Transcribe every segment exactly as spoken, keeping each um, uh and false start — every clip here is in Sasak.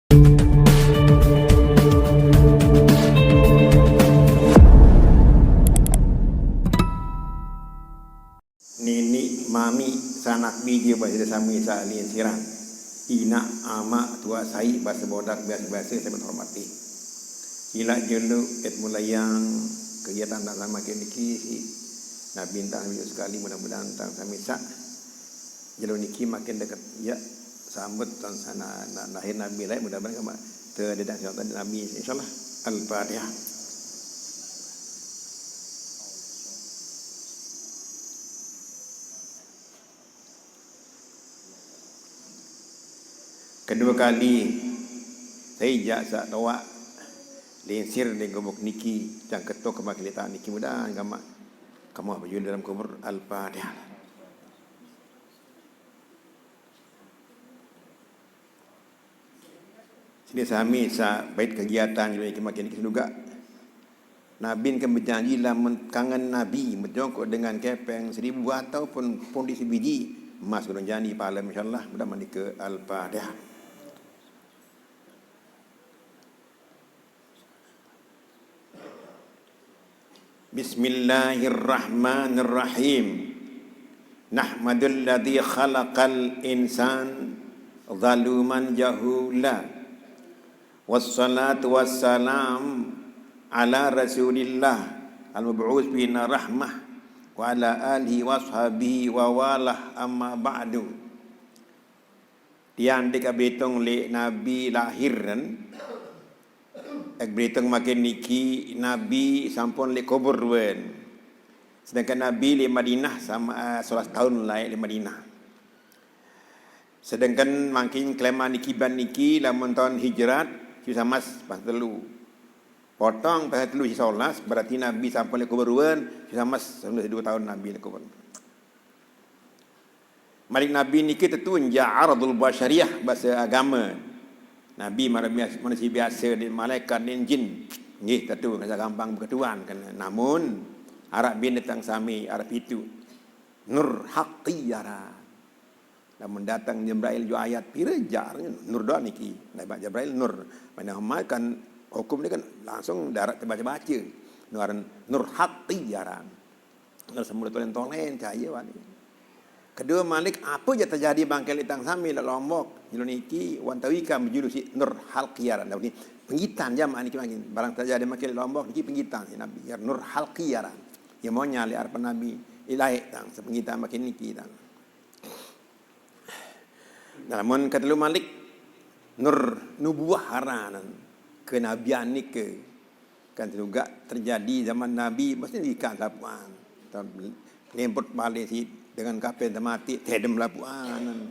Nini mami sanak bije basa sami sa linsirang. Ina ama tua sai basa bodak biasa-biasa saya menghormati. Ila julu et mulayang kegiatan tak sama kini kisi. Nah bintang sekali mudah-mudahan tang sami sa. Jelo niki makin deket ya sambut tang sana na, lahir Nabi lain mudah-mudahan kama te dedang sing tadi Nabi insyaallah. Al-Fatihah. Kedua kali saya jak sa toa linsir di gubuk niki tang ketok kama kelita niki mudah kama kama baju dalam kubur. Al-Fatihah. Sini sami sa bait kegiatan juga makin juga. Nabi kan berjanji lamun kangen Nabi menjongkok dengan kepeng seribu ataupun pundi sebiji emas gunung jani pahala insyaallah mudah mandi ke Al-Fatihah. Bismillahirrahmanirrahim. Nahmadul ladzi khalaqal insan zaluman jahula. Wassalatu wassalam ala Rasulillah al-mab'us bina rahmah wa ala alihi wa ashabihi wa walah amma ba'du. Tiang dek belitung le Nabi lahir kan. Ek belitung makin niki Nabi sampun le kubur wen. Sedangkan Nabi le Madinah sama uh, sebelas tahun lah le Madinah. Sedangkan makin kelama niki ban niki lamun tahun hijrat susah mas pas telu. Potong pas telu si solas berarti Nabi sampun le kubur wen susah mas dua tahun Nabi le kubur. Malik Nabi niki tetu nja aradul basyariah bahasa agama. Nabi manusia biasa di malaikat di jin. Nggih tetu rasa gampang berketuan kena. Namun arab bin datang sami arab itu nur haqqi yara. Namun datang Jibrail ju ayat pira jar nur doa niki. Nabi Jibrail nur. Mana kan hukum ni kan langsung darat terbaca-baca. Nur nur haqqi yara. Terus mula tolen-tolen cahaya wani. Kedua malik apa je terjadi bangkai litang sami lek Lombok julu niki wan tawika menjulu si nur halqiar. Nah, ni penggitan jamaah niki mangkin. Barang terjadi mangkin lek Lombok niki penggitan si Nabi. Ya nur halqiar. Ya mau nyali arep Nabi ilaik tang sepenggitan makin niki tang. Nah, lamun ketelu malik nur nubuah aranan kenabian nike kan juga terjadi zaman Nabi mesti ikan lapuan. Lemput balik si dengan kafe mati tedem lapuan.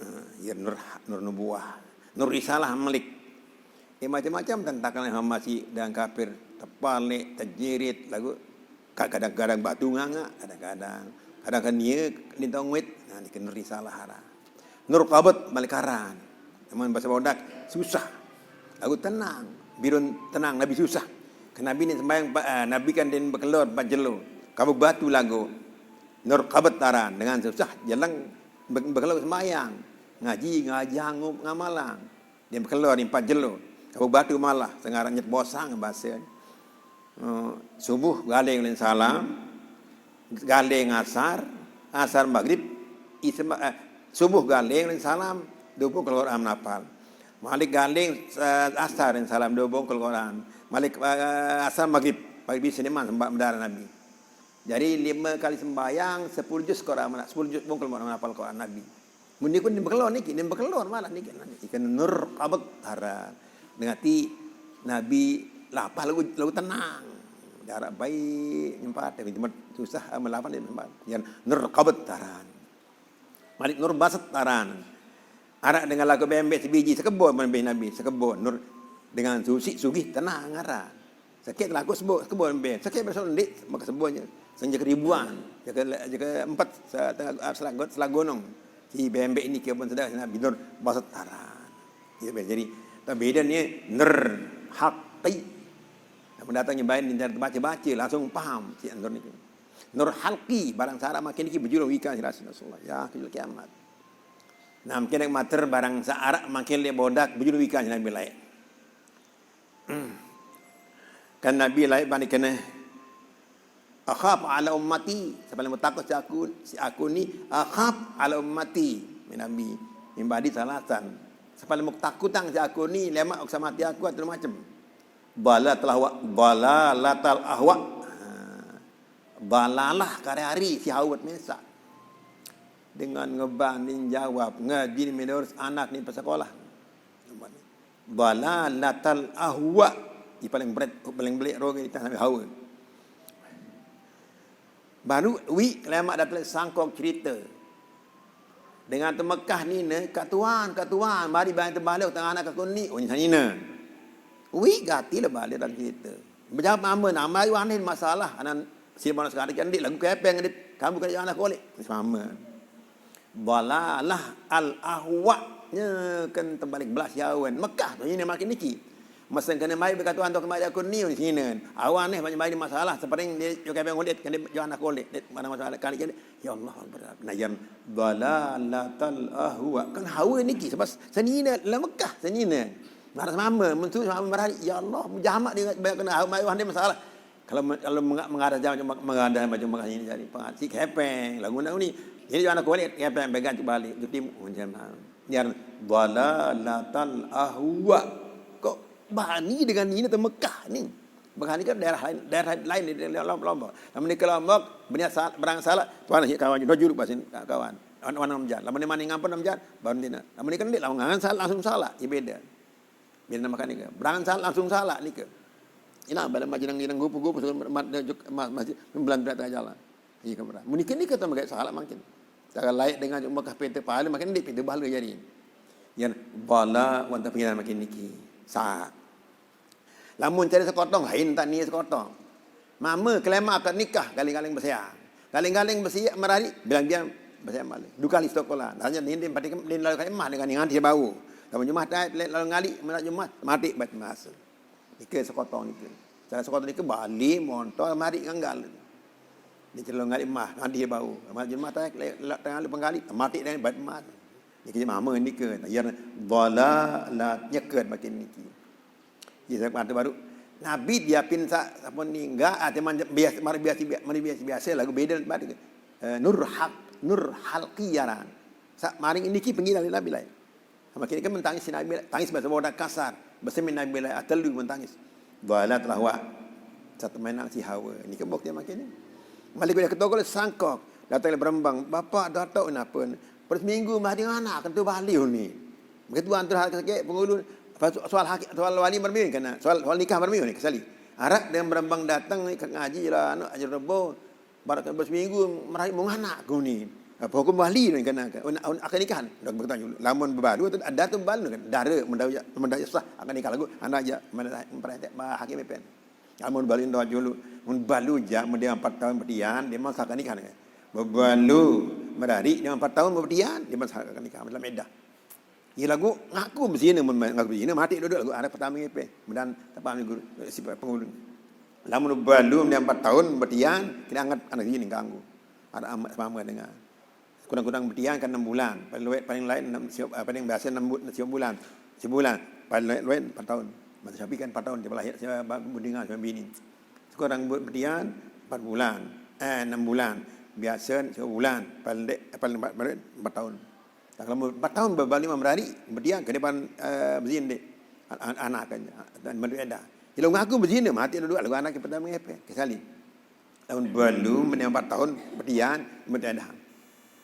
Nah, ya nur nur nubuah, nur risalah malik. Ya macam-macam tentang masih dengan kafir tepalik, terjerit lagu kadang-kadang batu nganga, kadang-kadang kadang kan dia lintong wit. Nah, ni nur risalah arah. Nur qabd malikaran. Namun bahasa bodak susah. Lagu tenang, birun tenang Nabi susah. Ke Nabi ni sembahyang uh, Nabi kan din bekelor empat jelo. Kamu batu lagu. Nur qabd taran dengan susah jalan bekelor sembahyang. Ngaji ngaji ngamalang. Dia bekelor ni empat jelo. Kamu batu malah sengaran nyet bosang bahasa. Uh, subuh galing ulin salam, galing asar, asar maghrib, isma, uh, subuh galing ulin salam, dua puluh keluar am napal. Malik galing uh, asar ulin salam dua puluh keluar am. Malik uh, asar maghrib, maghrib seniman sempat mendarah Nabi. Jadi lima kali sembahyang sepuluh juz Quran mana sepuluh juz bungkul mana hafal Quran Nabi. Mun niku ni bekelor niki, ni bekelor malah niki. Ikan nur qabd haran. Dengan ti Nabi lapah lagu lagu tenang. Jarak baik nyempat tapi tempat susah melapah dia tempat. Yang nur qabd haran. Malik nur basd haran. Arak dengan lagu bembek sebiji sekebon melebihi Nabi sekebon nur dengan susi sugih tenang arak. Sakit laku sebut kebun bin. Sakit berasa ndik maka sebutnya. Senja keribuan. Jika jika empat selagot selagonong. Si bembek ini kebun sedang sina binur basat taran. Ya, jadi tak beda ni nur haqqi. Namun datangnya bain ni baca-baca langsung paham si nur ni. Nur halqi barang sara makin iki berjulung ikan si Rasulullah. Ya, kejul kiamat. Nah, mungkin nak mater barang saq araq mangkin leq bodak, bejulu wikan Nabi laeq. Kan Nabi laeq bani kene, "Akhaf ala ummati," sepaling muq takut siq aku, siq aku ni, "Akhaf ala ummati," min Nabi, min ba'di salasan. Sepaling muq takutang siq aku ni, lemaq uq samati aku, atau macem. Dalalatal ahwa, dalalatal ahwa. Ha. Dalalah kare-ari siq hawe mesaq. Dengan ngebanin jawab, ngaji ni menerus anak ni pesekolah. Dalalatal ahwa. Ie paling beret, paling beleq roge ni tah sampai hawe. Baruq uiq lemaq dateng leq sangkok cerite. Dengan te Mekah nine, "Kak Tuan, Kak Tuan, mari bang te bale tengaq anak aku ni." Oh, ni senine. Uiq gati leq bale dalem cerite. Bejawab mame, "Nama ayu aneh masalah?" Anan side manoq sekali kan ndeq laguq kepeng, ndeq kamu kene anak koleq. Mame. Dalalah al ahwa, nyeken tebalik belas yawen. Mekah tu nine makin niki. Mesen kene mai bekat Tuan tu kemari aku ni, ni sinen. Awan neh banyak main masalah, sepering dia juga pengen ulit, kene jual anak kulit, dia mana masalah kali jadi. Ya Allah, berat. Nah, yang dalalatal ahwa. Kan hawa niki, sebab senine, lah Mekah senine. Marah sama, mentu sama marah, ya Allah, jamak dia banyak kena hawa, mayu ande masalah. Kalau me-, kalau menga-, mengadah jam, mengadah macam mengadah ini jadi pengaji kepeng, lagu nak ni. Jadi anak kulit kepeng, pegang tu balik, tu tim, macam mana. Yang dalalatal ahwa. Kok bani dengan ini tu Mekah ni? Mekah ni kan daerah lain, daerah lain di, di Lombok, Lombok. Lamun ke Lombok, berang salak, tuan si kawan, dua juruk basin kawan. Wan, wan enam jam. Lamun mani ngampun enam jam, baru dina. Lamun ke ndeq, lamun ngangan salak, langsung salak, ya beda. Beda nama kan nike. Berang salak, langsung salak nike. Ina bala majinang-jinang gupu-gupu, masjid, bulan berat tengah jalan. Iya, kan berat. Mun nike, nike tu megai salak mangkin. Cara laeq dengan Mekah pinte pale, mangkin ndeq pinte bale jari. Yan bala wonten pengiran mangkin niki. Saq. Lamun care sekotong, lain tak nie sekotong. Mame kelemaq akad nikah, galing-galing beseang. Galing-galing beseang merari, bilang dia beseang malik. Dua kali sekolah. Tanya ni, dia empat kali, dia lalu kali emah dengan nganti bau. Lamun jumah taat, lalu ngali, menat jumah, mati bat masa. Nike sekotong nike. Cara sekotong nike bali, montor, mari nganggal. Dia celong ngali emah, nganti bau. Menat jumah taat, lalu penggali, mati dengan bat masa. Nike mame nike. Yang bala lah nyeket makin niki. Ye, saq pade baruq. Nabi diapin saq sampun ninggal, ate man-, bias-, mari biase, mari biase, biase, laguq bede bade. Eh, Nur Haq, Nur Halqi aran. Saq maring niki pengiran Nabi laeq. Makin kan mentangis Nabi, tangis bahasa bodoh kasar. Besemin Nabi laeq, atelu mentangis. Dalalah wa. Saq temenang si hawa. Niki bukti makin ni. Malik udah ketokol sangkok. Datang le berembang. "Bapak, Datuk, napa?" "Per seminggu mah dengan anak, kan tu bali ni." Begitu antar hak sikit, pengulu, soal hak, soal wali bermiun kena, soal, soal nikah bermiun ni kesali. Araq dengan berembang datang ni ke ngaji lah, anu, ajar rebo. Barak ke seminggu, meraih mau anak ku ni. Apa hukum wali ni kena ke? Akan nikahan. Dah bertanya dulu. Lamun bebalu tu ada tu balu kan. Dara mendaya, mendaya sah akan nikah lagu. Anak aja, mana memperatek, hakim pen. Lamun balu ndak julu, mun balu jaq, mun dia empat taun betian, dia mah sah nikah ni. Bebalu merariq dia empat taun betian, dia mah sah nikah dalam iddah. Ye laguq ngaku bezine, mun ngaku bezine, mati duduk laguq arah pertama ngepe. Mudahan tepak minggu si pengulu. Lamun balu dia empat taun betian, kena angat anak zine ganggu. Araq amat sama dengan. Kurang-kurang betian kan enam bulan. Paling lueq, paling lain enam, siup, eh, paling biasa enam bu-, siup bulan. Siup bulan. Paling lueq, lueq empat taun. Mazhab Syafi'i kan empat taun, dia lahir, dia bendingan, dia bini. Sekurang buat betian, empat bulan. Eh, enam bulan. Biasa siup bulan. Paling dek, paling empat, paling empat taun. Nah, kalau empat taun berbalik merari, betian ke depan, eh, bezin dek. An-, an-, anak kan. Dan menurut eda. Kalau ngaku bezin, mati dulu, lalu anak yang pertama ngepe, kesali. Lamun balu, meni empat taun, betian, meni dah.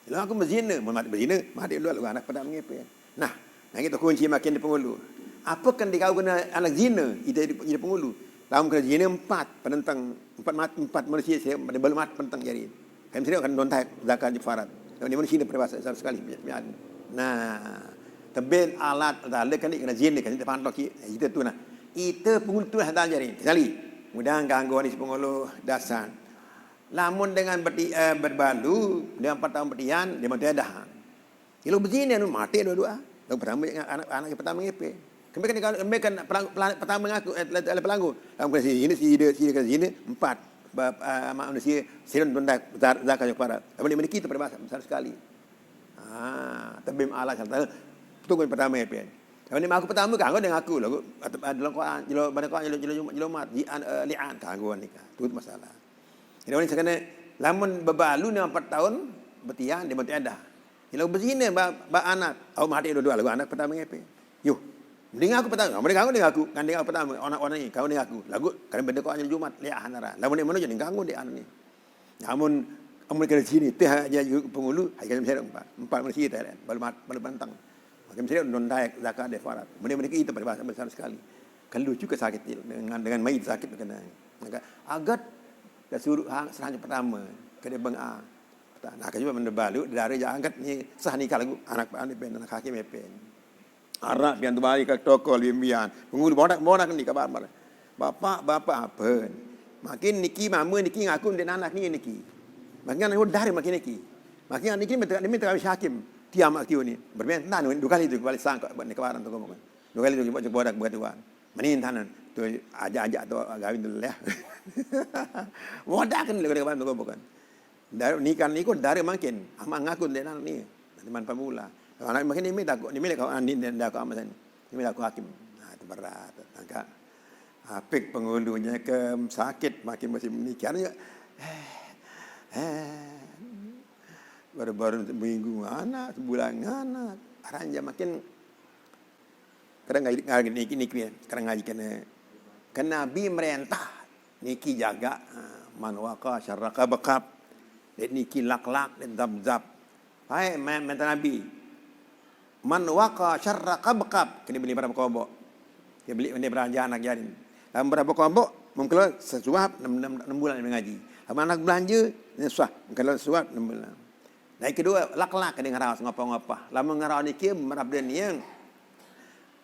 Lalu aku bezine, mun mati bezine, mati dulu, lalu anak pada ngepe. Nah, nah, itu kunci makin di pengulu. Apa kan dikau kena anak zina, itu di, di pengulu. Lamun kena zina empat, penentang, empat mat-, empat manusia, saya, balu mat, penentang jari. Kami sini akan dontai, zakat, farat. Lamun di manusia, peribahasa, sekali, nah, tebin alat, tak ada kan, kena zina, kan, kita pantok, kita tu, nah. Itu pengulu tu, dah jari. Sekali, mudah ganggu ni pengulu, dasar. Lamun dengan beti-, eh, berbalu, dengan pertama betian, dia mati dah. Kalau bezina, anu, mati dua-dua. Yang pertama, anak, anak yang pertama ngepe. Kami kan, kami kan pelang-, pelang-, pertama ngaku, eh, telah, telah pelanggu. Lamun kena si zina, si zina, si zina, empat. Ba-, eh, manusia, sirun tundak, zar-, zakar yang parat. Lamun dia memiliki itu peribahasa besar sekali. Ah, Tebim Allah Subhanahu wa Taala, tunggu pertama pen. Lamun ni aku pertama, kanggo dengan aku lagu. Atau, ah, dalam Quran, jelo, bana Quran, jelo, jelo, jelo mat, ji'an, eh, li'an, kanggo nikah. Tu masalah. Jadi, orang sekena, lamun bebalu ni empat tahun, betian, dia mati ada. Jelo bezina, ba, ba anak. Au mati dua-dua lagu anak pertama ngepe. Yo. Mending aku pertama, mending aku, mending aku. Kan dengan aku pertama, anak-anak ni, kau dengan aku. Lagu, kan benda Quran jelo Jumat, li'an arah. Lamun ni mana jadi ganggu di anak ni. Namun, amun kena sini, teh aja pengulu, hai kena seret empat. Empat manusia teh, baru mat-, baru bantang. Makin seret non dayak zakat dia farat. Mending mereka itu pada bahasa besar sekali. Kalau juga sakit dengan, dengan mai sakit kena. Maka agat dah suruh hang serang pertama, kena bang A. Nah, kalau juga mendebalu, dari angkat ni sah nikah lagu anak, anak pen, anak hakim pen. Arak pian tu balik ke toko lebih pian. Pengulu bodak, bodak ni kabar mar. Bapak, bapak apa? Makin niki mama niki ngaku dia anak ni niki. Makin anak dari makin niki. Makin anak niki minta, minta kami hakim. Tiam mak tiu ni. Bermain tanah dua kali tu balik sangka buat ni kabaran tu ngomong. Dua kali tu buat bodak buat tuan. Mending tanah tu ajak-ajak tu kawin dulu ya. Bodak kan dulu kabaran tu bukan. Dari, ni kan ni kun dari makin. Amak ngaku dia anak ni. Teman pemula. Anak makin ni minta aku, ni minta kau, ni minta aku amat sana. Ni minta aku hakim. Nah, itu berat. Angka apik pengulunya ke sakit makin musim ni. Kian juga. Eh, eh, baru-baru minggu anak, sebulan anak. Aranja makin kadang ngaji, ngaji niki, niki, kadang ngaji kena, kena Nabi merintah. Niki jaga, ha, man waqa syarra qabqab. Dek niki lak-lak, dek zab-zab. Hai, me-, minta Nabi. Man waqa syarra qabqab. Kena beli berapa kobok. Dia beli benda belanja anak jadi. Dalam berapa kobok, mungkin sesuap enam, enam, enam bulan dia ngaji. Sama anak belanja, ini susah. Mungkin sesuap enam bulan. Dan kedua, lak-lak dia ngerau ngapa-ngapa. Lama ngerau ni kia, merap dia ni yang.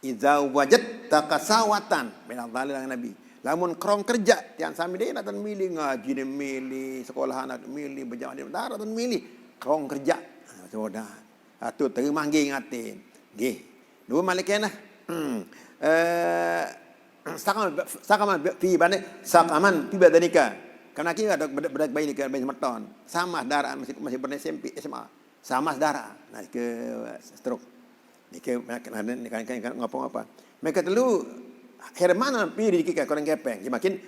Iza wajadta kasawatan. Bila Allah Nabi. Lamun kerong kerja, tiang sami dia nak milih ngaji, dia milih sekolah anak, milih berjamaah, dia tak milih. Kerong kerja. Ha, sudah. Atu terima nggih ngatin. Nggih. Dua malik kena. Hmm. Eh, sakama, sakama fi bani, sakaman fi badanika. Karena kita ada bedak, bedak bayi ni ke bayi semeton. Sama darah masih, masih pernah S M P, S M A. Sama darah. Nah, ke stroke. Ni ke, ni kan, kan, kan, ngapa-ngapa. Mereka telu, hermana pi di kika kurang kepeng. Dia makin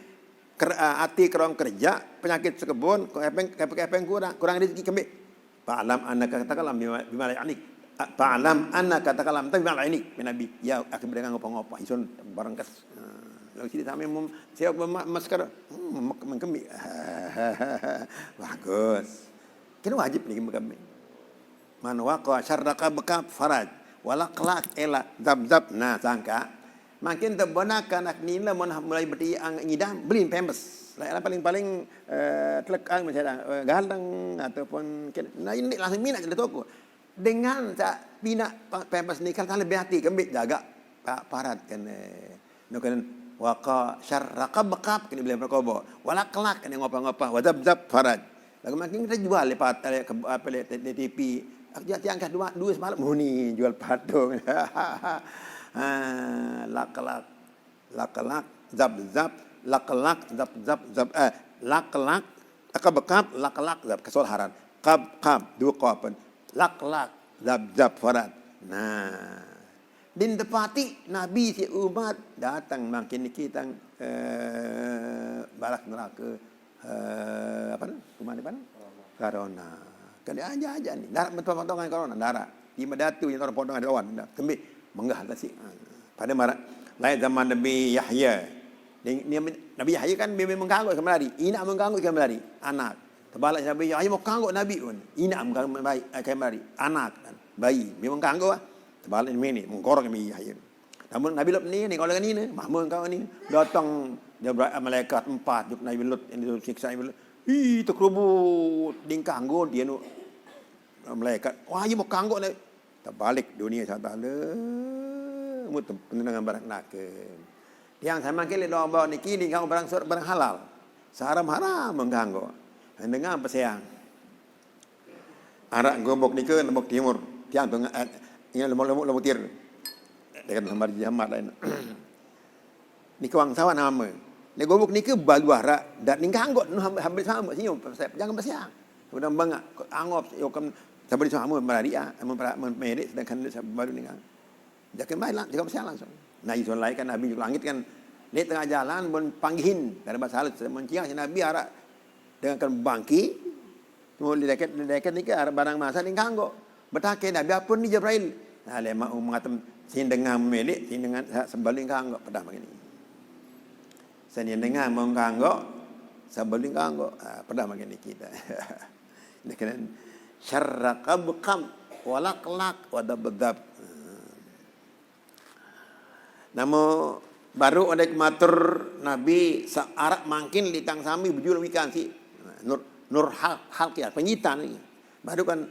ker-, ah, ati kerong kerja, penyakit sekebun, kepeng, kepeng, kepeng kurang, kurang rezeki kembali. Fa'lam annaka takalam bima, bima la ya'nik. Ah, fa'lam annaka takalam tapi bima la ya'nik. Nabi, ya, aku berdengar ngopo-ngopo, isun barengkes. Ah, lalu sini sampai mem-, saya mem-, masker, hmm, mem-, mengkemi. Bagus. Kena wajib ni kemi. Man waqa syarra qabqab faraj. Walak lak ela zab zab. Nah, sangka. Makin terbona kanak nila mun mulai beti ang ngidam, beli pempes. Lah, lah paling-paling, eh, telekang misalnya, eh, gandeng ataupun ken-, nah, ini langsung minat jadi toko. Dengan sa pina pa-, pempes ni kan lebih hati kembik jaga pa-, parat kan, eh. No kan waqa syarra qabqab kena beli berkobo. Walak lak kena ngopa-ngopa. Wazab zab faraj. Lagu makin kita jual lepas, eh, ke, apa, le, di T V. Aku jual tiang kah dua, dua semalam. Muni jual patung. Ha, lak lak. Lak lak, zab zab, lak lak, zab zab, zab, eh, lak lak, akab kab, lak lak, zab, kesol haran. Kab kab, dua kopen. Lak lak, zab zab, faran. Nah. Din tepati Nabi si umat datang makin kita, eh, balas neraka. Eh, apa ni? Kuman apa ni? Corona. Kan dia aja-aja ni. Darat betul potongan corona, darat. Di Madatu yang orang potongan lawan. Kembi menggah tak sih. Ha. Pada marak. Lain zaman Nabi Yahya. Ni, ni, Nabi Yahya kan bibi mengganggu ke melari. Ina mengganggu ke melari. Anak. Terbalik Nabi Yahya mau ganggu Nabi pun. Ina mengganggu bayi, eh, ke melari. Anak kan. Bayi. Bibi mengganggu lah. Terbalik ni, mengkorong Nabi Yahya. Namun Nabi lop ni, ni kalau ni, ni, mahmur kau ni. Datang dia berat malaikat empat, juk Nabi Lut, yang disiksa Nabi Lut. Ih, terkerubut, dingkanggo dia nu malaikat. Wah, ia mau kanggo ni. Terbalik dunia satu le. Mut penenangan barang nak. Yang sama kali lomba ni kini kau barang sur-, barang halal. Seharam haram mengganggu. Yang dengar apa sayang? Arak gobok nika Lombok Timur. Tiang tu, eh, ingat Lombok, Lombok, Lombok Timur. Dekat Lombok Jamat lain. Nika wang sawan nama. Ni gobok nika balu arak dan ning kanggot nu ham-, hampir sama senyum. Jangan bersiang. Udah bangak, angop, yo kan Saban iso amun merariak, amun mera-, amun merek sedangkan dia baru ninga. Jakeun bae, jakeun masalah langsung. Nah, iso lain kan Nabi di langit kan, di tengah jalan mun panggihin, dari bahasa halus, mun ciang si Nabi arah dengan kan bangki, mun di deket, di deket niki arah barang masa di kanggo. Betake Nabi apun di Jibril. Nah, lema umatem sing dengah melek, sing dengah sa-, sebalik kanggo, pedah begini. Sing dengah mun kanggo, sebalik kanggo, ah, pedah begini kita. Ini kena syarra qabqab, walaqlaq, wadabdab. Namo baru ada matur Nabi searak mangkin litang sami bujur wikan si nur, nur hal, hal kia penyitan ni. Baru kan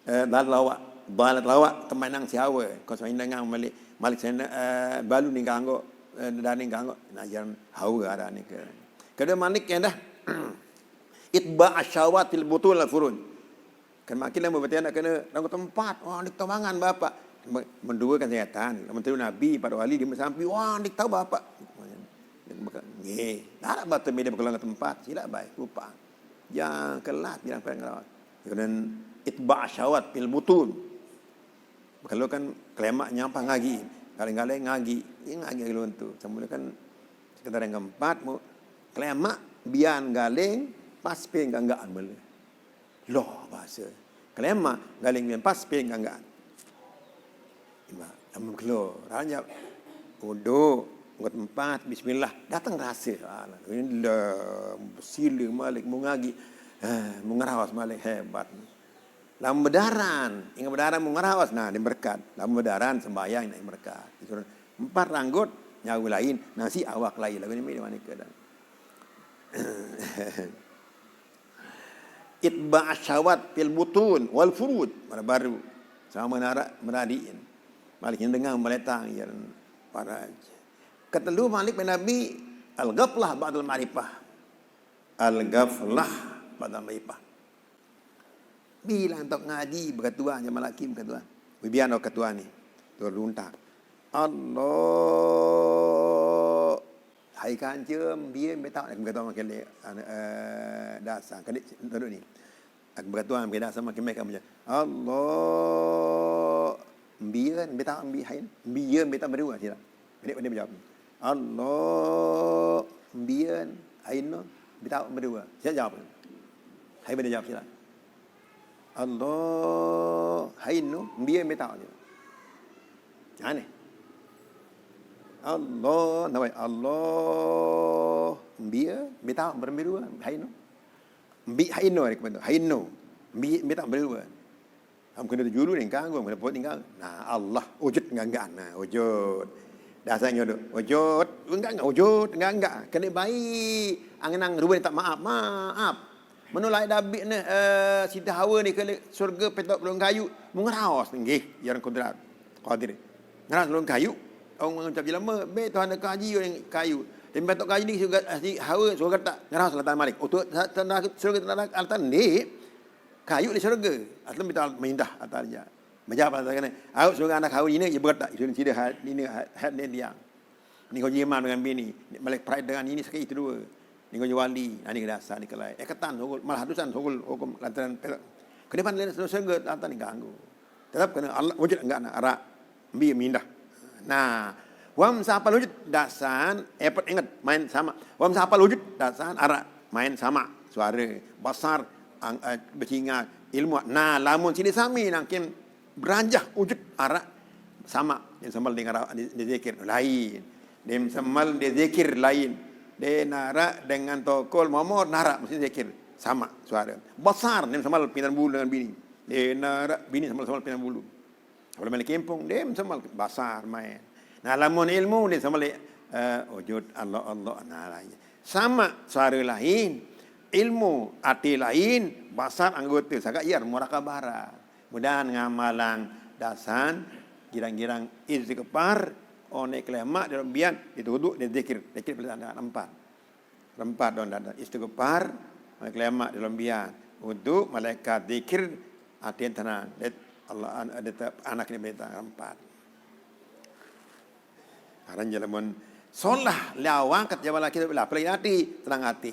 eh, dal lawak, dal lawak temanang siawe. Kau sami dengar malik, malik sana eh, balu ni kanggo, eh, dani kanggo. Nah, jangan hawa ada ni ke. Kedua malik ya dah. Itba asyawatil butul al furun. Kan makin lama berarti anak kena rangkut tempat. Wah, ndik tahu mangan bapak. Mendua kan setan. Menteri Nabi, para wali, dia sampai, wah, ndik tahu bapak. Nggih, tak ada batu media berkelang tempat. Sila baik, lupa. Yang kelat, bilang pengen ngelawat. Kemudian itba syawat fil butun. Kalau kan kelemak nyampah ngagi. Galing-galing ngagi. Ini ngagi lagi tu. Sama kan sekedar yang keempat, mau kelemak, bian galing, pas penganggaan bela. Loh, bahasa. Kelema, galing limpas, pinggang kan. Ima, amun kelo, raja. Uduk, ngut empat, bismillah. Datang rasa. Alah, ini dah sila malik, mau ngaji. Eh, mau ngerawas malik, hebat. Lamun bedaran, ingat bedaran mau ngerawas. Nah, ini berkat. Lamun bedaran, sembahyang, ini berkat. Disuruh empat ranggut, nyawa lain, nasi awak lain. Lagu ini mana keadaan. Itba syawat fil butun wal furud. Mana baru. Sama menara meradiin. Malik yang dengar meletang yang para. Ketelu malik bin Nabi al-ghaflah ba'dal ma'rifah. Al-ghaflah ba'dal ma'rifah. Bilang tok ngaji berketua, jamaah laki berketua. Bibian ketua ni. Tur runtak. Allah. Hai kancem, biar minta aku berketua makin le, eh, dasar. Kali duduk ni. Aku berketua makin dasar makin mereka macam Allah. Biar minta ambil hai. Biar minta berdua sila. Pendek-pendek menjawab. Allah, mbien, ain no, bitawa berdua. Siapa jawab? Hai benda jawab sila. Allah, ain no, mbien bitawa je. Aneh. Allah, nawai Allah, mbien bitawa berdua, ain no. Mbi ain no, ain no. Mbi bitawa berdua. Am kena julu ni kanggo, am kena pot ni kanggo. Nah, Allah wujud enggak enggak. Nah, wujud. Dasar nyodo. Wujud. Enggak enggak wujud, enggak enggak. Kena baik. Angenang ruba tak maaf, maaf. Menulai Dabi ni eh, sida hawa ni ke surga petok belum kayu. Mengeraos nggih, yang kudrat. Qadir. Ngeraos belum kayu. Orang mengucap jelema, be Tuhan ada kaji orang kayu. Tapi petok kayu ni surga eh, si hawa surga tak ngeraos latan malik. Untuk surga tak ada alatan ni. Kayu di syurga. Asal minta mindah atas aja. Macam apa kena? Au syurga anak kau ini je bertak. Itu sida hat ini hat hat ni dia. Ni kau jiman dengan bini. Malik pride dengan ini sakit itu dua. Ni kau wali. Ani kena asal ni kelai. Eh ketan sogol malah hatusan sogol hukum lantaran ke depan lain syurga lantaran ni ganggu. Tetap kena Allah wujud enggak nak arak. Mbi mindah. Nah, wam sapal wujud dasan, epet ingat main sama. Wam sapal wujud dasan arak main sama. Suara, basar, ang, eh, bercingat, ilmu. Nah, lamun sini sami nangkin beranjah wujud arak sama. Yang sambal dengan di, di zikir lain. Dem sambal di zikir lain. De narak dengan tokol momor narak mesti zikir sama suara. Basar dem sambal pindan bulu dengan bini. De narak bini sambal sambal pindan bulu. Kalau main kempung, dem sama basar main. Nah, lamun ilmu dia sama le uh, wujud Allah Allah nah lain. Sama suara lain, ilmu ati lain, basar anggota saga iya murakabara. Mudahan ngamalang dasan girang-girang istighfar, onek kelemak dalam bian itu duduk di zikir, zikir pelitahan empat. Rempat don dada istighfar, kelemak dalam bian. Untuk malaikat zikir atin tenang. Det Allah an- det anak ni berita rempat. Aran jalamun solah lawang kat jawab laki lah pelai hati tenang hati.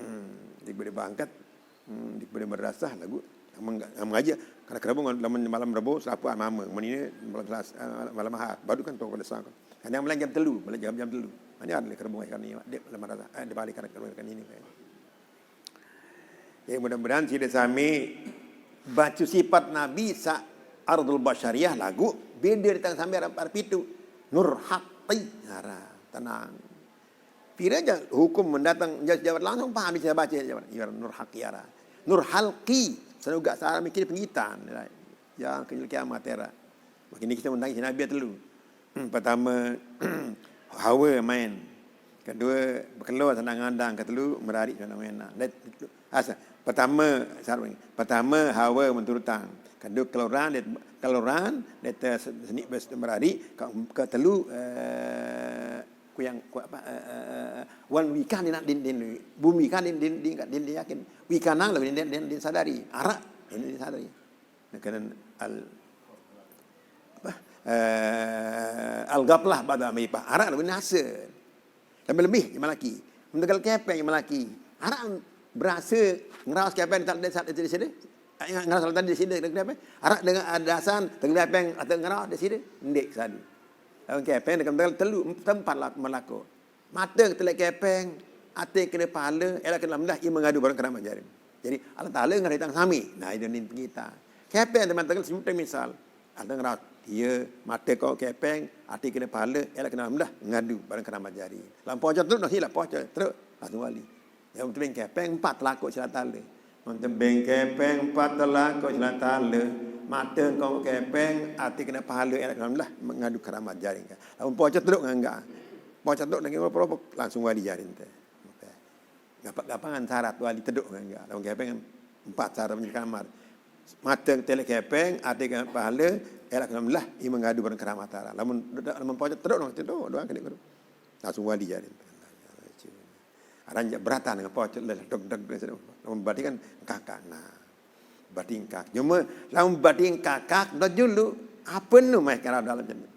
Daripada bangkat, hmm, daripada madrasah lagu sama, sama aja. Karena kerabung malam, malam Rabu, Selasa, mama. Menine malam Selasa, eh, malam Ahad. Baru kan tu pada sang. Hanya malam jam telu, malam jam, jam telu. Hanya ada kerabung kan ni, dia malam madrasah, eh, dia balik kan kerabung kan ini. Jadi mudah-mudahan sida sami baca sifat Nabi sa ardul basyariah lagu beda datang sambil arah, arah pitu. Nur haqi. Hara, tenang. Pira je hukum mendatang jawab langsung paham dia baca jawab. Ya nur haqi ara. Nur halqi. Sana uga sara mikir pengitan. Ya kenyel kiamat era. Makin kita undang Nabi telu. Hmm, pertama hawa main. Kedua berkelur sana ngandang, ketelu merari sana main. Asa, pertama sarung. Pertama hawa menturutang. Kedua keluran dia keluran dia seni merari. Ketelu eh, ku yang ku apa eh, eh, eh, wan wikan din din din bumi kan din din din din yakin wikanang lagu din din din sadari arak din din sadari. Kena al apa eh, al gaplah ba'da ma'rifah arak lagu nasa. Lebih-lebih yang melaki. Mentegal kepeng yang melaki. Arak berasa ngeraus kepeng tak ada saat itu di sini. Ngeraus tadi di sini kepeng. Arak dengan adasan tengah kepeng atau ngeraus di sini. Ndik sadu. Dalam kepeng dengan telu tempat lah melaku. Mata ketelek kepeng, ati kena pahala, elak kena mendah ia mengadu barang keramat jari. Jadi Allah Taala ngeritang sami. Nah, itu ni kita. Kepeng teman tegal sejuta misal. Ada ngerat dia mata kau kepeng, ati kena pahala, elak kena mendah ngadu barang keramat jari. Lampau jatuh nak hilap pocah terus langsung wali. Yang penting kepeng empat telakuk sila tala. Yang penting kepeng empat telakuk sila tala. Mata kau kepeng, ati kena pahala, elak kena mendah ngadu keramat jari. Lampau jatuh terus ngangga. Pocah tu dengan langsung wali jari ente. Gapak-gapangan syarat wali teduk kan enggak. Lawan kepeng empat syarat menjadi kamar. Mata telek kepeng, ati kena pahala, Elak, alhamdulillah, ia mengadu barang keramat Allah. Lamun, lamun pocot terus, terus doang kena guru. Langsung wali jadi. Aran jak beratan dengan pocot lah, deg, deg, deg. Lamun bati kan kakak. Nah, bati kakak. Cuma lamun bati kakak, dah dulu, apa nu meh kalau dalam jadi?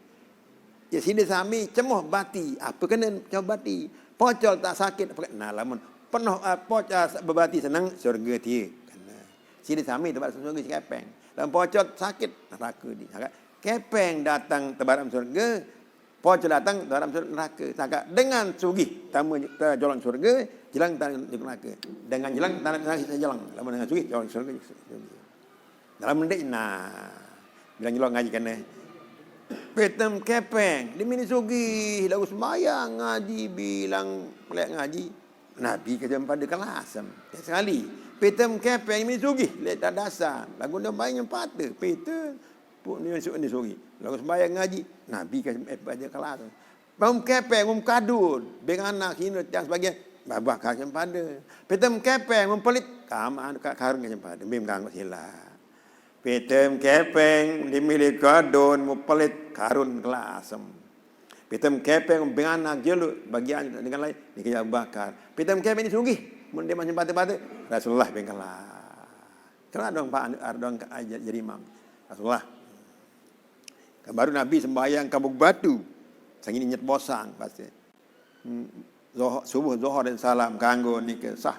Ya, sini sami cemoh bati, apa kena cemoh bati? Pocol tak sakit, apa kena? Nah, lamun penuh, ah, poc-, ah, bebati senang, surga dia. Kena. Sini sami tempat surga si kepeng. Lamun pocol sakit, neraka dia. Maka kepeng datang tebaram surga, pocol datang tebaram sur-, neraka. Maka dengan sugih, tamu, terjolong surga, jelang tanah neraka. Dengan jelang tanah neraka, jelang. Lamun dengan sugih, jolong surga. Dalam mendik, nah, bilang nyelok ngaji kene. Pitem kepeng, dia mini sugih, lagu sembahyang, ngaji, bilang melek ngaji. Nabi kerja pada kelas. Ya, sekali. Pitem kepeng, mini sugih, lek tak dasar. Lagu dia main yang patah. Pitem, pun ni sugih, ni sugih. Lagu sembahyang, ngaji. Nabi kerja pada kelas. Bang kepeng, bang kadun, bang anak, hina, tiang sebagian, babah kasih pada. Pitem kepeng, bang pelit, kama, ka-, karun kasih pada, bang ganggu sila. Pitem kepeng, dimilih kadun, bang pelit, karun kelasem. Pitem kepeng, bang anak, jelu, bagian dengan lain, ni kerja bakar. Pitem kepeng, ni sugih, mun dia masih pada-pada, Rasulullah bang kelas. Kena dong, Pak, ada dong, jadi imam. Rasulullah. Kan baru Nabi sembahyang kabuk batu. Sangin ingat bosang pasti. Hmm, zohor, subuh, zohor dan salam kanggo nike sah.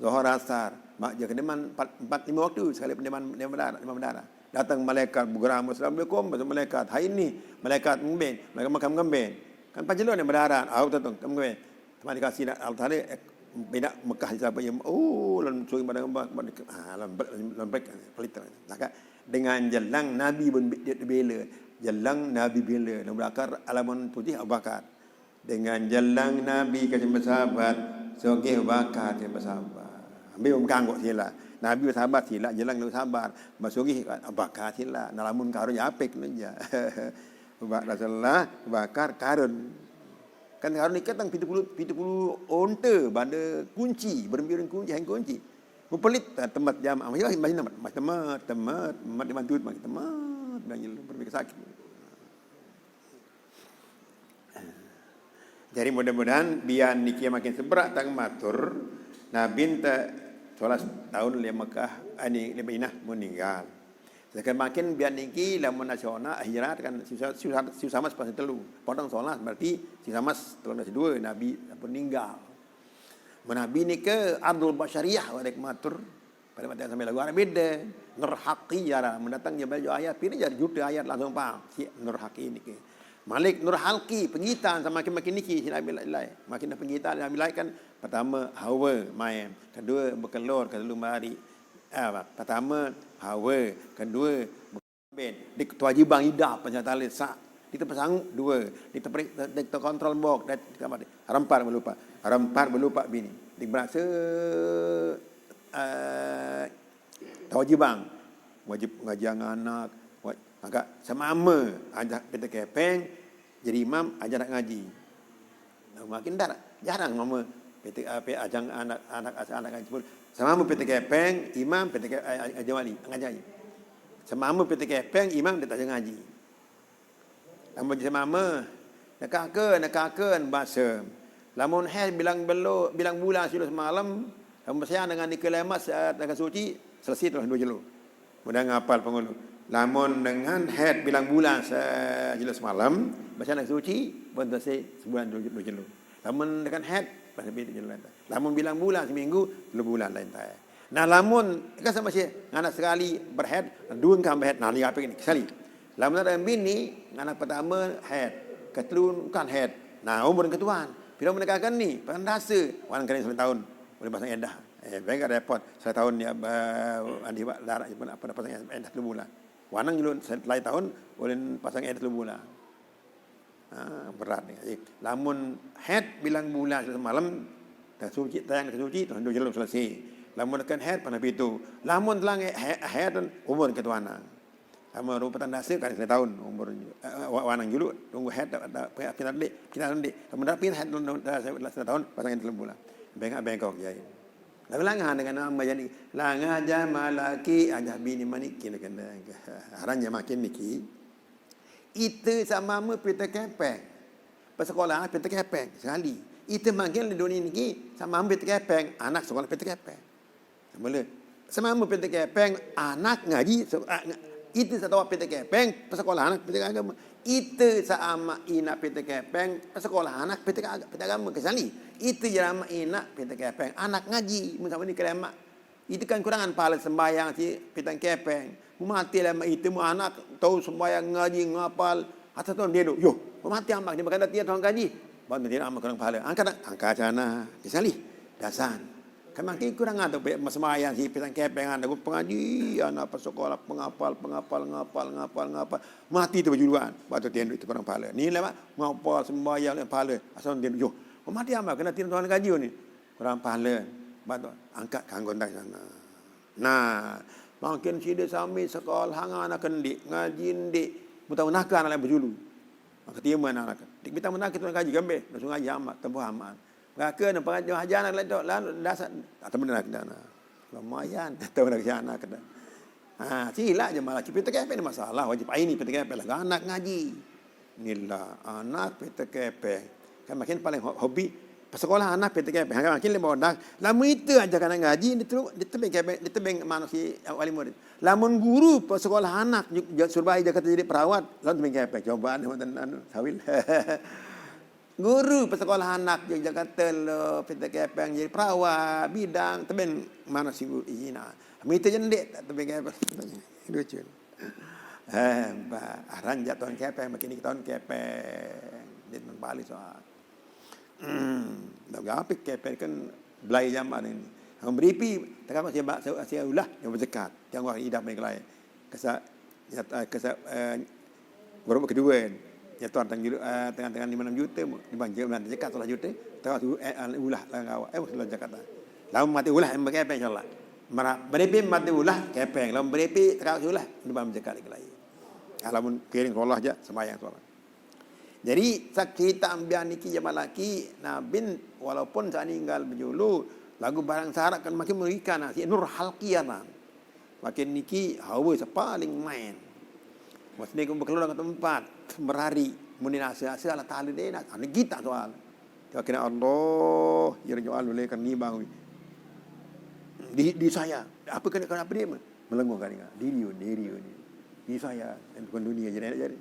Zohor asar. Mak jaga deman empat, empat lima waktu sekali pendeman, pendeman berdarah, pendeman berdarah. Datang malaikat, bergeramu, "Assalamualaikum," bahasa malaikat. "Hai ini," malaikat ngemben, malaikat makam ngemben. Kan pajelon yang berdarah, au tu tu, ngemben. Teman dikasih nak, Allah Taala, eh, bina Mekah di siapa yang, oh, lan suri pada, ah, lan, lan, lan, pelit. Maka dengan jelang Nabi pun bi-, dia bela. Jelang Nabi bela. Abu Bakar, alamun putih Abu Bakar. Dengan jelang Nabi kasih bersahabat, sugih Abu Bakar kasih bersahabat. Ambil kangguk sila. Nabi bersahabat sila, jelang Nabi sahabat. Masugih Abu Bakar sila. Nalamun karun ya apik nun ja. Ba-, Rasulullah, Abu Bakar, karun. Kan karun ni kan tang pitu puluh, pitu puluh onta, banda kunci, berembiring kunci, hang kunci. Mupelit, ah, temat jamaah. Masih, masih temat, masih temat, temat, temat dibantu, masih temat, bilang jelu, berembiring sakit. Jadi mudah-mudahan biar niki makin seberak tang matur, Nabi ente solas tahun lima Mekah, ani lima Madinah meninggal. Sedangkan makin biar niki lamun nasional hijrah kan susah, susah, susah mas pas telu. Potong solas berarti susah mas telung belas dua Nabi meninggal. Menabi nike Abdul Basyariah warek matur. Pada mati sampai lagu Arab beda. Nur Haqi jara mendatang dia baju ayat, pilih jadi juta ayat langsung paham. Si Nur Haqi nike. Malik Nur Halki, pengitan sama makin, makin niki, sila bilai. Makin dah pengitan, sila bilai kan, pertama, hawa, main. Kedua, berkelur, kedua, mari. Ah, pertama, hawa. Kedua, ben. Di ketua jibang ida, penyata lesak. Di tempat sanggup, dua. Di tempat, di tempat kontrol bok, di tempat, rempar melupa. Rempar melupa bini. Di berasa, eh, Tawajibang. Wajib ngaji anak. Wa-, maka semama ajak kita kepeng, jadi imam, ajak anak ngaji. Nah, makin dah jarang mama kita, apa, ajang anak, anak, anak ngaji pun. Semama kita kepeng, imam, kita ke-, aj-, aj-, ngaji wali, ngaji. Semama kita kepeng, imam, dia tak ngaji. Lamun semama, nekake, nekake basa. Lamun haid bilang belo, bilang bulan silo semalam, lamun bersiang dengan nike lemas, eh, dengan suci, selesai terus dua jelo. Mudah ngapal penghulu. Lamun dengan haid bilang bulan se-, silo semalam, bersiang dengan suci, pun selesai sebulan dua, dua jelo. Lamun dengan haid, pas lebih dua jelo. Lamun bilang bulan seminggu, dua bulan lain tai. Nah, lamun, kan sama si, nganak sekali berhaid, dua kan berhaid, nah, ni apa ini? Sekali. Lamun ada bini, anak pertama haid, ketelu kan haid. Nah, umur ketuan. Pira menegakkan ni, pasang dasa, wanang kering satu tahun, boleh pasang edah. Eh, baik ada repot, satu tahun dia, eh, andi bak darat pun apa dah pasang edah dua bulan. Wanang dulu satu tahun, boleh pasang edah dua bulan. Ha, berat ni. Jadi, lamun haid bilang bulan semalam, dah suci, tayang dah suci, dah dua jelo selesai. Lamun kan haid, panas pitu. Lamun telang haid, haid, umur ketuanan. Sama rupa tanda hasil kan setahun umur, eh, wa-, wanang julu, tunggu haid, tak, tak, pindah, pindah, pindah, pindah, pindah. Lamun dah pindah haid, dah, dah, dah setahun, pasang yang dalam bulan. Bengak bengkok, jadi. Lalu langah dengan nama jadi, langah jama laki, ajah bini manik, kena, kena. Haran jama makin niki. Ite seumpama pite kepeng, pesekolahan pite kepeng sekali. Ite mangkin lé donya niki seumpama pite kepeng, anak sekolah pite kepeng. Semula, seumpama pite kepeng, anak ngaji, se-, a, nga-, ite seumpama pite kepeng, pesekolahan pite agama. Ite seumpama inak pite kepeng, pesekolahan pite aga-, pite agama. Kecuali ite jih lé mak inak pite kepeng, anak ngaji. Mun seumpama niki lé mak, ite kan keurangan pahala sembahyang si pite kepeng. Mun maté lé mak ite, mun anak tau sembahyang, ngaji, ngapal, atau tau dia duk, yoh, mun maté amak ni, maka dah tiap tahun ngaji. Ban dia amak kurang pahala. Angkat, angkat sana, kecuali dasan. Kan makin kurang ada pe-, sembahyang si pite kepeng, ada pengajian, apa sekolah, pengapal, pengapal, ngapal, ngapal, ngapal. Maté tu bajuluan. Bak tu tiap itu kurang pahala. Ni lé mak, ngapal, sembahyang, pahala. Asal dia duk, yoh, mun maté amak kena tiap tahun ngaji ni. Kurang pahala. Bak tu, angkat kanggo dah sana. Nah, makin sida sami sekolah hang anak ndik, ngaji ndik, mutang nakal anak bajulu. Maka timun anak. Dik kita menakal tu ngaji gambe, langsung ngaji amat, tempuh amat. Maka nak pengaji hajar anak lain tu, lalu dasar, atau benar kita nak. Lumayan, tahu nak sana kena. Ha, silak je malah. Kita kepeng masalah, wajib aini kita kepeng lah. Anak ngaji. Inilah anak pite kepeng. Kan makin paling ho-, hobi pesekolahan anak pite kepeng. Kan makin lé bodak. Lamun ite aja anak ngaji, ditebeng kepeng, ditebeng manusia wali murid. Lamun guru pesekolahan anak, ju-, ju-, suruh bae Jakarta jadi perawat, lalu tebeng kepeng. Coba anu, anu, sawil. Guru pesekolahan anak di Jakarta lo pite kepeng jadi perawat, bidang, tebeng manusia izin. Lamun ite jendek, tebeng kepeng. Lucu. Eh, ba, aran jak tahun kepeng, makin ni tahun kepeng. Dia tentang Bali soal. Hmm, dah gapi kepeng kan belai zaman ini. Hang beripi, takkan masih bak, saya ulah, yang berzekat. Yang wah idah mereka lain. Kesa, nyata, kesa, eh, baru kedua. Nyata tentang julu, eh, tengah-tengah lima enam juta, dibanjir, belanja zekat salah juta, tengah tu, eh, ulah, lah, eh, ulah zakat. Lalu mati ulah, yang pakai apa, insyaallah. Mara-, beripi mati ulah, kepeng. Lalu beripi, tak ulah, dibanjir zakat lagi lain. Lamun piring solah aja, sembahyang solah. Jadi, sakita ambian niki jamaah laki, nah, bin, walaupun saya ninggal bejulu, lagu barang syarat kan makin merugikan, nah, si nur halqiah, nah. Makin niki hawa sepaling main. Maksudnya, aku berkeluar ke tempat, merari, muni nasa, asa Allah Ta'ala deh, nah, anu kita soal. Kena Allah, ya Raja Allah, kan ni bang. Di, di saya, apa kena, kena apa dia? Melengungkan dengan diri, diri ni. Ni saya, yang bukan dunia je nak jadi.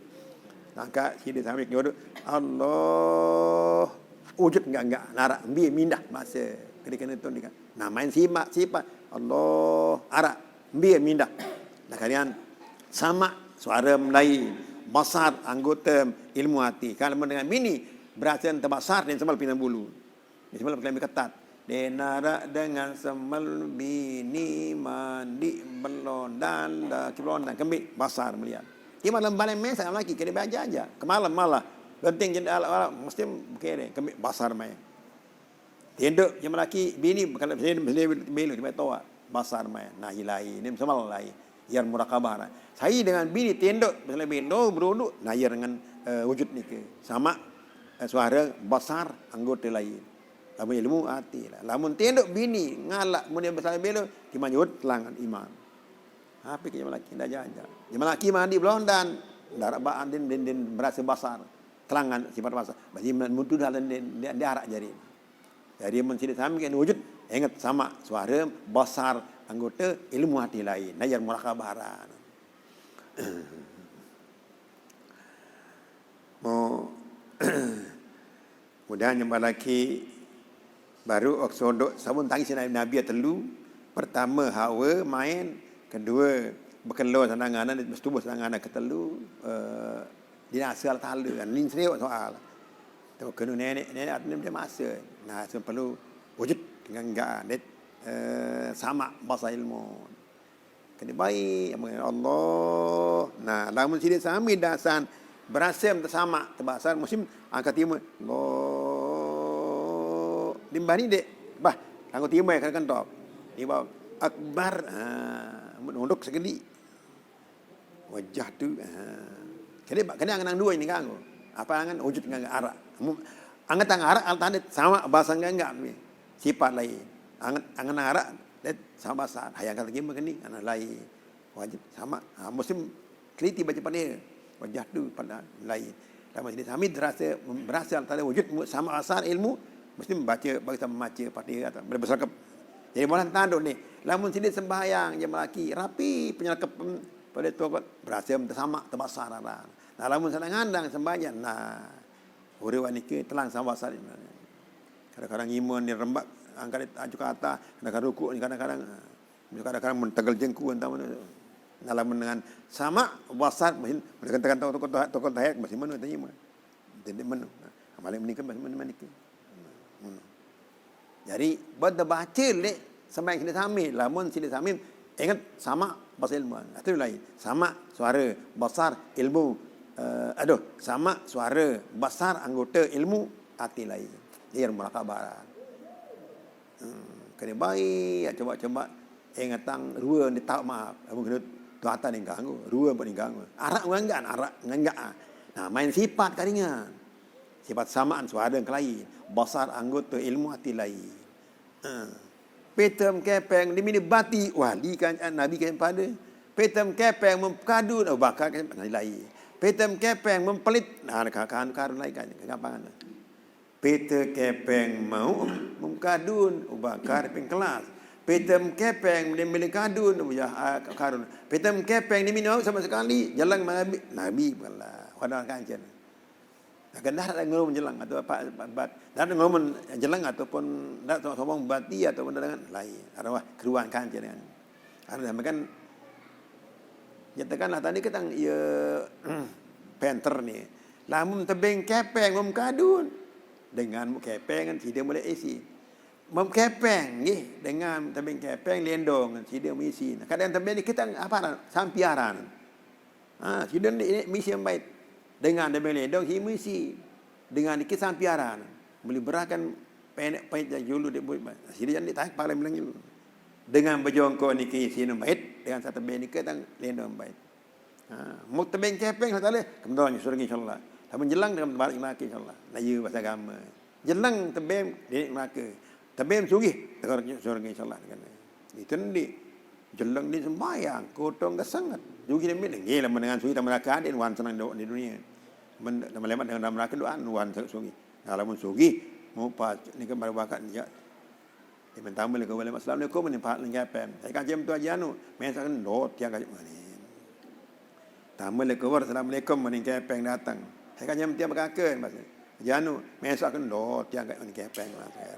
Langkah sini sampai ke jodoh. Allah. Wujud enggak, enggak. Narak, ambil mindah masa. Kena, kena tu ni kan. Nah, main simak, sifat. Allah. Arak, ambil mindah. Nah, kalian sama suara mulai. Basar, anggota, ilmu hati. Kalau mendengar mini, berasa terbasar dan sembal pinang bulu. Di semalam kami ketat. Dia narak dengan semal bini mandi belondan, dah belondan kembik basar melihat. Di malam balai main saya lagi kena baca aja. Kemalam malah. Genting jadi alat-alat mesti berkere kembik basar main. Tinduk je melaki bini kalau sini sini belu di toa basar main. Nah, ilai ni semal lai. Yang muraqabah. Saya dengan bini tinduk misalnya belu beruduk, nah, ya dengan, eh, wujud ni ke. Sama, eh, suara basar anggota lain. Lamun ilmu hati lah. Lamun tinduk bini ngalak mun dia besar belo, di manjut telangan iman. Apa ke laki dah jajak. Dia laki mandi belondan. Darat ba andin din, din berasa basar. Telangan sifat basar. Berarti mutu dalam din, dia, dia arak jari. Jadi mun sini sami kan wujud, ingat sama suara basar anggota ilmu hati lain. Nah, yang muraqabah. Mau Mudahan nyembah laki baru, oh, sodok sabun tangi si Nabi, Nabi telu. Pertama hawa main, kedua berkelor sanangan, bersetubuh sanangan, ketelu, eh, dinasa Allah Taala. Ni serius soal. Tu kena nenek, nenek artinya dia masa. Nah, so perlu wujud dengan enggak, eh, sama bahasa ilmu. Kena baik, amun Allah. Nah, lamun sida sami dasan berasa tersama, terbasar musim angkat timur. Allah. Limbah ni dek, bah, angkat timur kena kentop. Di bawah akbar, ha, munduk sekali. Wajah tu, ha. Kena, kena angan dua ini kan. Apa angan wujud dengan arak. Angan tangan arak, al tanda sama bahasa enggak, enggak. Sifat lain. Angan, angan arak, dia sama bahasa. Hayang kata gimana ni, anak lain. Wajib sama. Ha, musim keliti baca pada. Wajah tu pada lain. Lamun sida sami berasa, berasa Allah Taala wujud, mu-, sama asal ilmu, mesti membaca, bagi sama membaca Fatihah atau boleh berserkep. Jadi, malah tanduk ni. Lamun sida sembahyang je melaki, rapi penyelekep, hmm, pada tu kot, berasa sama, terbasar arah. Nah, lamun sana ngandang sembahyang, nah, orang wanita telang sama asal ilmu. Kadang-kadang iman ni rembak, angkat ajuk ke atas, kadang-kadang rukuk ni, kadang-kadang, ah, kadang-kadang mentegal jengku, entah mana. Nah, lamun dengan sama, basar, mungkin mereka tekan tokoh, tokoh, tokoh tahiyat, masih mana tanya mana. Jadi mana. Nah, malik menikah, masih mana, mana. Nah, mana. Jadi, benda baca lek, sembahyang sida sami, lamun sida sami, ingat, sama, basar ilmu. Itu lain. Sama, suara, basar, ilmu. Eh, aduh, sama, suara, basar, anggota, ilmu, hati lain. Dia murakabahan. Hmm, kena baik, cuba-cuba ingatang dua ni tak maaf. Lamun kena tuatan ni ganggu, dua pun ni ganggu. Arak nganggan, arak nganggan. Nah, main sifat karingan. Sifat samaan suara ke lain. Basar anggota ilmu hati lain. Ha. Pita kepeng di mini bati wali kan, eh, Nabi kan pada. Pita kepeng mempekadun, oh, bakar kan lain. Pita kepeng mempelit, nah, kan, kan, kan lain kan. Gampang kan. Pita kepeng mau mengkadun, ubakar ping kelas. Pita kepeng dia milih kadun, ubah, ah, karun. Pita kepeng dia minum sama sekali, jalan Nabi, Nabi pula. Pada kancen. Akan dah ada ngerum jelang atau apa, bat. Dah ada ngerum jelang ataupun dah sombong bati ataupun dengan lain. Arwah keruan kancen dengan. Arwah kan, nyatakanlah tadi kita ia penter ni. Lamun tebeng kepeng mem kadun. Dengan mu kepeng kan sida mulai isi. Mem kepeng nggih, dengan tebeng kepeng lendong kan sida misi. Kadang tebeng ni kita apa aran? Sampiaran. Ha, sida ni misi yang baik. Dengan tebeng lendong si misi. Dengan kita sampiaran. Beli berakan penek pait dan julu dia buat. Sida jadi tak paling bilang julu. Dengan bejongkok niki sinu bait, dengan satu bait niki tang lendong bait. Ha, mu tebeng kepeng satu kali, kemdon surga insyaallah. Lamun jelang dengan barat maki insyaallah. Nah, iya bahasa agama. Jelang tebeng di neraka. Tebeng sugih, tegar surga insyaallah. Itu nanti jelang di sembahyang, kotong kesengat. Sugih demi nggih lamun dengan sugih tambah neraka din wan senang di dunia. Men tambah lemat dengan neraka doan wan sugih. Nah, lamun sugih, mau pas ni kan baru bakat ya. Dia minta mula ke wala, "Assalamualaikum," ni Pak Lengkepem. Saya kan jam tu aja anu, mesak kan dot tiang kaji mani. Tamu le keluar, "Assalamualaikum," mani kepeng datang. Saya kan jam tiang berkaka, Pak. Aja anu, mesak kan dot tiang kaji mani kepeng lah, saya.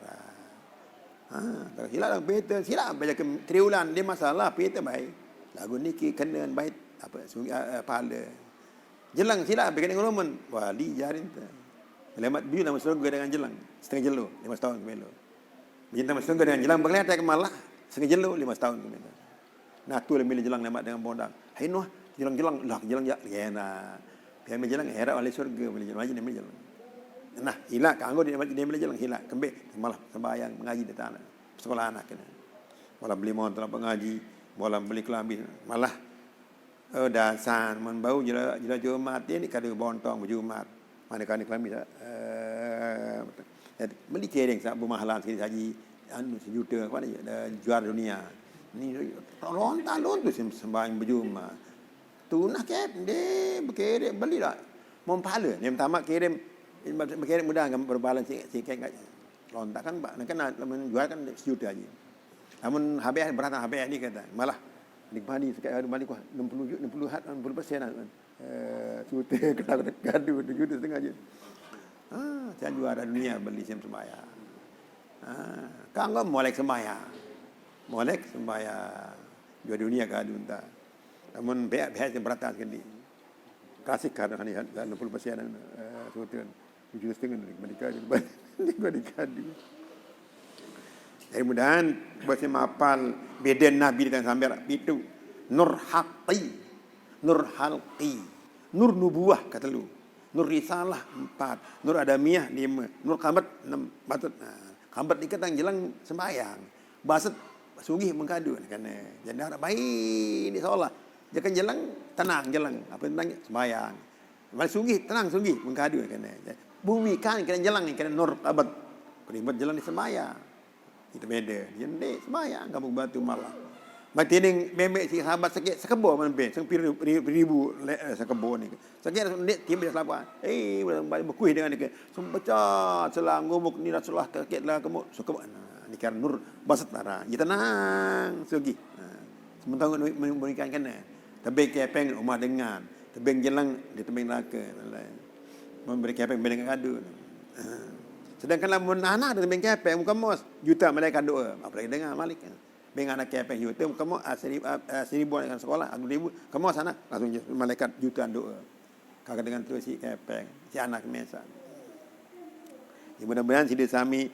Ha, tak silap lah, Peter, silap baca ke triulan, dia masalah, Peter baik. Lagu niki kena baik, apa, sungai, uh, pahala. Jelang silap, bikin ngulumun. Wali jarin tu. Lemat biu nama surga dengan jelang. Setengah jelo, lima tahun ke melo. Bintang masuk dengan jelang berkeletek malah sengaja lu lima tahun kemudian. Nah, tu lah milih jelang nama dengan bodang. Hai Nuh, jelang-jelang lah, jelang ya, ya nah. Dia milih jelang, herak ahli surga milih jelang, aja dia milih jelang. Nah, hilak kanggo dia, dia milih jelang, hilak kembali malah sembahyang mengaji di tanah. Sekolah anak kena. Malah beli motor pengaji, malah beli kelambi, malah Oh, dasar, mun bau jela, jela Jumat ni kada bontong bejumat. Mana kani kami dah, eh, beli kereng sa bemahalan sekali saji, anu, sejuta, apa ni, eh, juara dunia. Ni lontar lontu sem-, sembahyang bejumat. Tunah kep, deh, bekerek, beli lah. Mempala, ni pertama kirim, bekerek mudah, berbalan sikit, sikit kat lontar kan, ba-, kan, lamun jual kan sejuta aja. Lamun habis, berat habis ni kata. Malah, nikmati sekali hari balik kuah, enam puluh ju-, enam puluh hat, enam puluh persen lah. Eh, suta kata kadu, tujuh setengah je. Ah, saya juara dunia beli sim sembahyang. Ah, kanggo molek sembahyang. Molek sembahyang. Juara dunia kadu entah. Namun, beak-beak yang beratas kali. Kasih kadu hani, enam puluh persen, eh, suta. Tujuh setengah ni, menikah je. Menikah, menikah dia. Jadi mudahan, bosnya mapal beda Nabi dengan sambil pitu. Nur haqi, nur halqi, nur nubuah kata lu. Nur risalah empat, nur adamiyah lima, nur kamat enam, patut. Nah, kamat ni katang jelang sembahyang. Basat sugih mengkadu kena. Jadi harap baik ni seolah. Jangan jelang, tenang jelang. Apa tenang sembahyang. Mal sugih, tenang sugih, mengkadu kena. Bumi kan kena jelang, kena nur abad. Kena buat jelang di sembahyang. Itu beda. Dia ni sembahyang, kamu batu malam. Mati ning memek si sahabat sakit sekebo man be, sempir ribu le, eh, sekebo ni. Sakit ni timbul selapa. Eh, bekuih dengan ni ke. Sempecat selang gubuk ni Rasulullah sakit lah kemo. Sekebo. Nah, ni kan nur basat lara. Dia tenang sugi. Nah, sementara memberikan kena. Tebing kepeng rumah dengan. Tebing jelang di tebing neraka. Memberi kepeng benda kadu. Sedangkan lamun anak ada tebing kepeng muka mos juta malaikat doa. Apa lagi dengar malik. Beng anak kepeng juta, kamu, ah, seribu, ah, ah, seribu anak sekolah, ah, dua ribu, kamu sana langsung je, malaikat jutaan doa. Kagak dengan terus si kepeng, si anak mesan. Ya, mudah-mudahan sida sami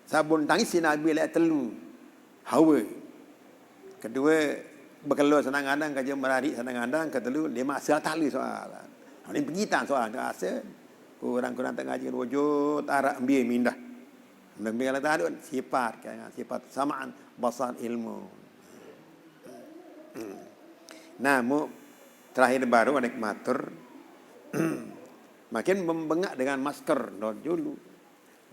sabun tangis si Nabi lek telu. Hawa. Kedua, bekelor senang adang, kerja merari senang adang, ketelu, dia masa tak lu soal. Ini pengitan soal, tak asa. Kurang-kurang tak ngaji wujud, arak ambil mindah. Nabi Allah Ta'ala sifat, kan, sifat samaan, basar, ilmu. Nah, mu terakhir baru ada matur. Makin membengak dengan masker, dot dulu.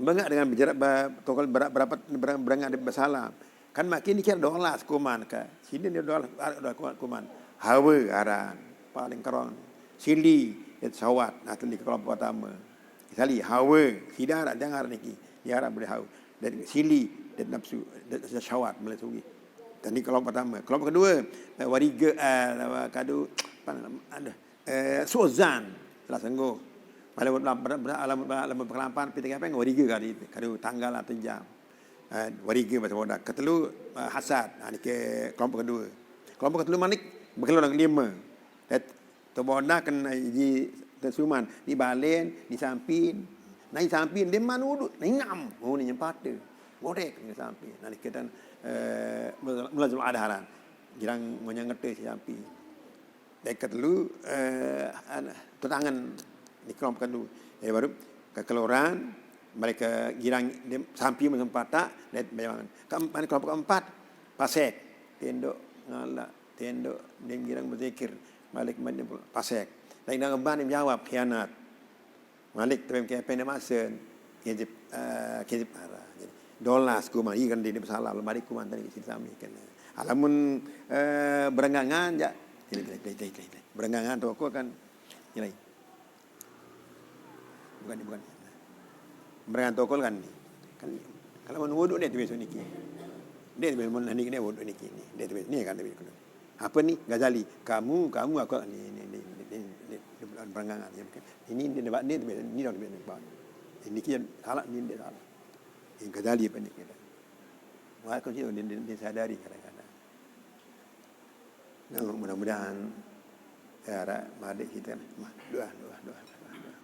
Membengak dengan berjarak ba-, tokol berak berapa, berang-, berangak di bersalam. Kan makin dikira dolas kuman ke. Sini dia dolas, dolas kuman, kuman. Hawa aran, paling kerong. Sili, dia syahwat, nah, tadi kelompok pertama. Sali, hawa, sida arak jangan niki. Dia arak boleh hawa. Dan sili, dan nafsu, dan syahwat, boleh sugi. Tadi kelompok pertama. Kelompok kedua, eh, wariga, eh, apa, kadu, apa nama, ada, eh, suuzan, salah sungguh. Alam, alam, alam, alam perkelapan, pita kepeng, wariga kali, kadu tanggal atau jam. Eh, wariga bahasa bodoh. Ketelu, eh, hasad. Ha, ni ke kelompok kedua. Kelompok ketelu manik, berkeluar dengan lima. Eh, Toboh dah kena iji tesuman, ni balen, ni sampin. Nah, ni sampin, dia man udut, nah, ingam. Oh, ni nyempata. Godek, ni sampin. Nah, ni kita, eh, mulazim ada haran. Girang monyang ngete si sampin. Dan ketelu, eh, an-, tutangan ni kelompok kedua. Jadi baru kekeluaran, mereka girang dia sampin menyempata, dan bayangan. Keempat, kelompok keempat, pasek. Tinduk ngalak, tinduk dia girang berzikir. Malik Madinah pula, pasek. Lain dalam ban dia jawab, khianat. Malik tapi kepeng dia masa, kejip, eh, kejip arah. Jadi, dolas kuman, iya kan dia, dia bersalah, lalu malik kuman tadi, sini sami kena. Alamun, eh, berenggangan, ja. Ini, ini, ini, ini, ini. Berenggangan tu aku akan, ini. Bukan ni, bukan ni. Mereka tokol kan ni. Kan ni. Kalau mun wuduk dia tu biasa niki. Dia tu biasa mun niki dia wuduk niki ni. Dia tu biasa ni kan dia biasa. Apa ni? Ghazali. Kamu, kamu aku ni, ni, ni, ni, ni, ni, ni, berenggangan dia bukan. Ini dia buat ni tu biasa, ni dah biasa buat. Niki salah, ni dia salah. Ini Ghazali apa ni kita. Wah, aku sini dia, dia, dia sadari kadang-kadang. Nah, mudah-mudahan ya, ra-, madik kita. Mah, doa, doa, doa, doa, doa.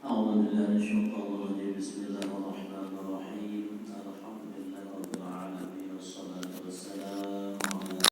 أعوذ بالله من الشيطان الرجيم. بسم الله الرحمن الرحيم. الحمد لله رب العالمين. والصلاة